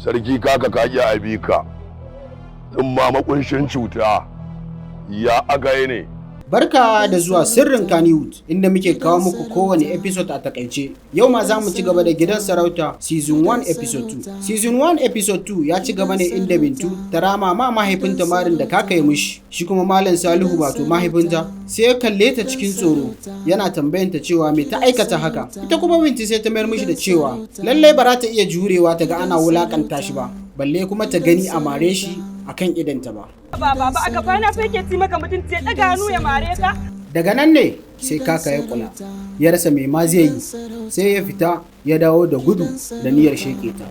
Sarki Kaka, ka ƙi abika ma makunshin cuta ya aka yi ne. Barka da zuwa Sirrin Kannywood, inda muke kawo muku kowane episode a takaice. Yau ma za mu ci gaba da Gidan Sarauta Season 1 Episode 2. Season 1 Episode 2 ya ci gaba ne inda Bintu ta rama ma mahaifinta marin da Kaka ya mishi. Shi kuma Malam Salihu, wato mahaifinta, sai ya kalle ta cikin tsoro yana tambayanta cewa me ta aikata haka. Ita kuma Bintu sai ta mayar mishi da cewa lallai ba za ta iya jurewa ta ga ana wulakanta shi ba, balle kuma ta gani a mare shi akan idanta ba. Ba baba, a gaba na fa yake ci maka mutunci, ya daga hannu ya mare ka. Daga nan ne sai Kaka ya kula, ya rasa mai ma zai yi, sai ya fita ya dawo da gudu da niyyar sheke ta.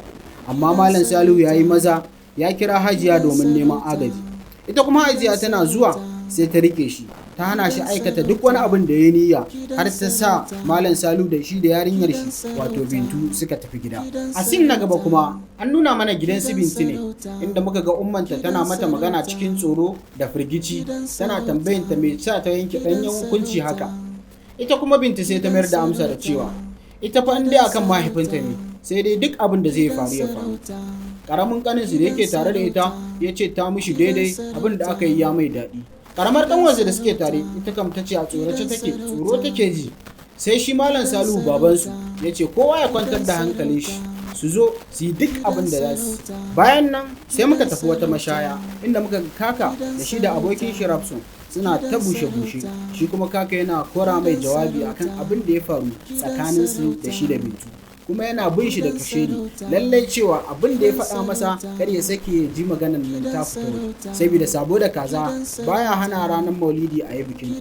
Amma Malam Salihu ya yi maza ya kira Hajiya domin neman agaji. Ita kuma Hajiya tana zuwa sai ta rike shi, ta hana shi aikata duk wani abin da ya niyya, har ta sa Malam Salihu da shi da yarinyar shi, wato Bintu, suka tafi gida. A scene na gaba kuma an nuna mana gidan su Bintu ne, inda muka ga ummanta tana mata magana cikin tsoro da firgici, tana tambayanta me sa ta yanke ɗanyen hukunci haka. Ita kuma Bintu sai ta mayar da amsa da cewa ita fa in dai akan mahaifinta ne, sai dai duk abin da zai faru ya faru. Karamin kaninsu da yake tare da ita ya ce ta mishi daidai, abin da aka yi ya mai daɗi. Karamar kanwarsa da suke tare, ita kam ta ce a tsorace take, tsoro take ji. Sai shi Malam Salihu babansu ya ce kowa ya kwantar da hankalin shi, su zo su yi duk abin da za su. Bayan nan sai muka tafi wata mashaya, inda muka ga Kaka da shi da abokin shi Rapson suna ta bushe-bushe. Shi kuma Kaka yana kora mai jawabi akan abin da ya faru tsakaninsu da shi da Bintu, kuma yana bin shi da kashedi lallai cewa abin da ya faɗa masa kar ya sake ya ji maganan nan ta fito, saboda sabo da kaza baya hana ranar Maulidi a yi bikin.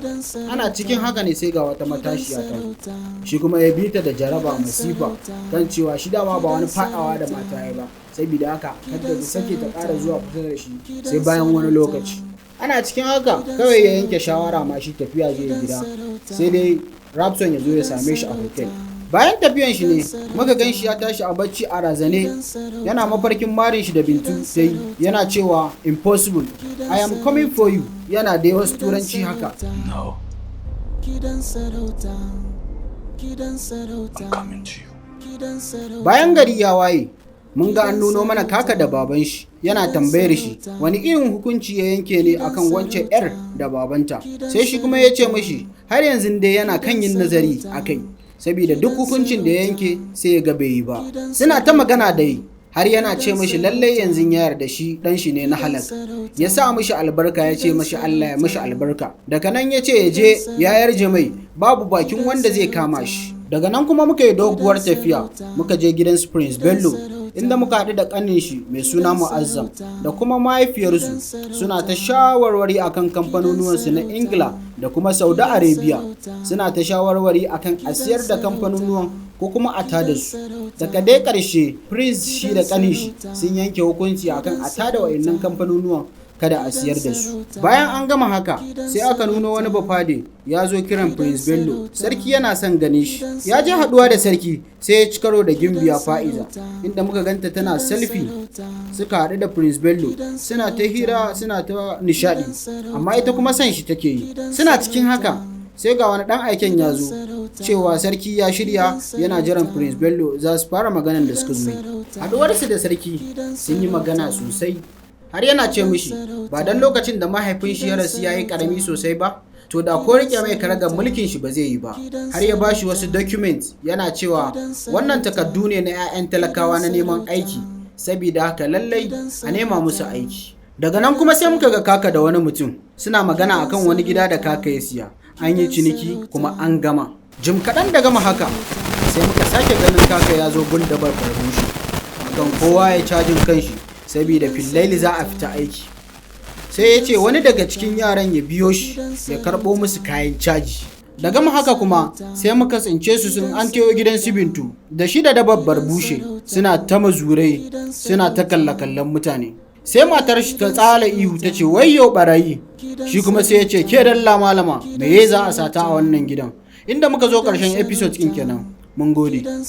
Ana cikin haka ne sai ga wata matashiya ta zo. Shi kuma ya bi ta da jaraba masifa kan cewa shi dama ba wani faɗawa da mata ya ba, saboda haka kada ta sake ta ƙara zuwa kusa da shi sai bayan wani lokaci. Ana cikin haka kawai ya yanke shawara ma shi tafiya zai gida, sai dai Rapson ya zo ya same shi a hotel. Bayan tafiyan shi ne muka gan shi ya tashi a bacci a razane, yana mafarkin marin shi da Bintu, sai yana cewa, "Impossible, I am coming for you." Yana da wasu turanci haka. No. Gidan sarauta, gidan sarauta. I'm coming to you. Gidan sarauta. Bayan gari ya waye, mun ga an nuno mana Kaka da baban shi, yana tambayar shi wani irin hukunci ya yanke ne akan wancan yar da babanta. Sai shi kuma ya ce mishi har yanzu dai yana kan yin nazari a kai, saboda duk hukuncin da ya yanke sai ya ga bai yi ba. Suna ta magana dai har yana ce mishi lallai yanzu ya yarda shi dan shi ne na halak. Ya sa mishi albarka, ya ce mishi Allah ya mishi albarka. Daga nan ya ce ya je ya yarje mai, babu bakin wanda zai kama shi. Daga nan kuma muka yi doguwar tafiya, muka je gidan su Prince Bello, inda muka haɗu da ƙanin shi mai suna Mu'azzam da kuma mahaifiyarsu, suna ta shawarwari akan kamfanonuwansu na Ingila da kuma Saudi Arabia. Suna ta shawarwari akan a siyar da kamfanonuwan ko kuma a tada su. Daga dai ƙarshe Prince shi da ƙanin shi sun yanke hukunci akan a tada wa'innan kamfanonuwan, kada a siyar da su. Bayan an gama haka sai aka nuna wani bafade ya zo kiran Prince Bello, sarki yana son ganin shi. Ya je haduwa da sarki sai ya ci karo da Gimbiya Fa'iza, inda muka ganta tana selfie suka haɗu da Prince Bello, suna ta hira, suna ta nishadi, amma ita kuma son shi take yi. Suna cikin haka sai ga wani ɗan aiken ya zo cewa sarki ya shirya, yana jiran Prince Bello, za su fara maganan da suka zo yi. Haɗuwarsu da sarki, sun yi magana sosai, har yana ce mishi ba dan lokacin da mahaifin shi ya rasu ya yi karami sosai ba, to da ko rike mai karagar mulkin shi ba zai yi ba. Har ya bashi wasu documents, yana cewa wannan takardu ne na 'ya'yan talakawa na neman aiki, saboda haka lallai a nema musu aiki. Daga nan kuma sai muka ga Kaka da wani mutum suna magana akan wani gida da Kaka ya siya, an yi ciniki kuma an gama. Jim kaɗan da gama haka sai muka sake ganin Kaka ya zo gundabar Barbushe akan kowa ya cajin kanshi, saboda fillaili za a fita aiki. Sai ya ce wani daga cikin yaran ya biyo shi ya karɓo musu kayan caji. Da gama haka kuma sai muka tsince su sun an teyo gidan su Bintu da shi da dababbar bushe, suna ta mazurai, suna ta kalla-kallon mutane. Sai matar shi ta tsala ihu ta ce, "Wayyo, barayi!" Shi kuma sai ya ce, "Ke dalla malama, me za a sata a wannan gidan?" Inda muka zo ƙarshen episode ɗin kenan. Mun gode.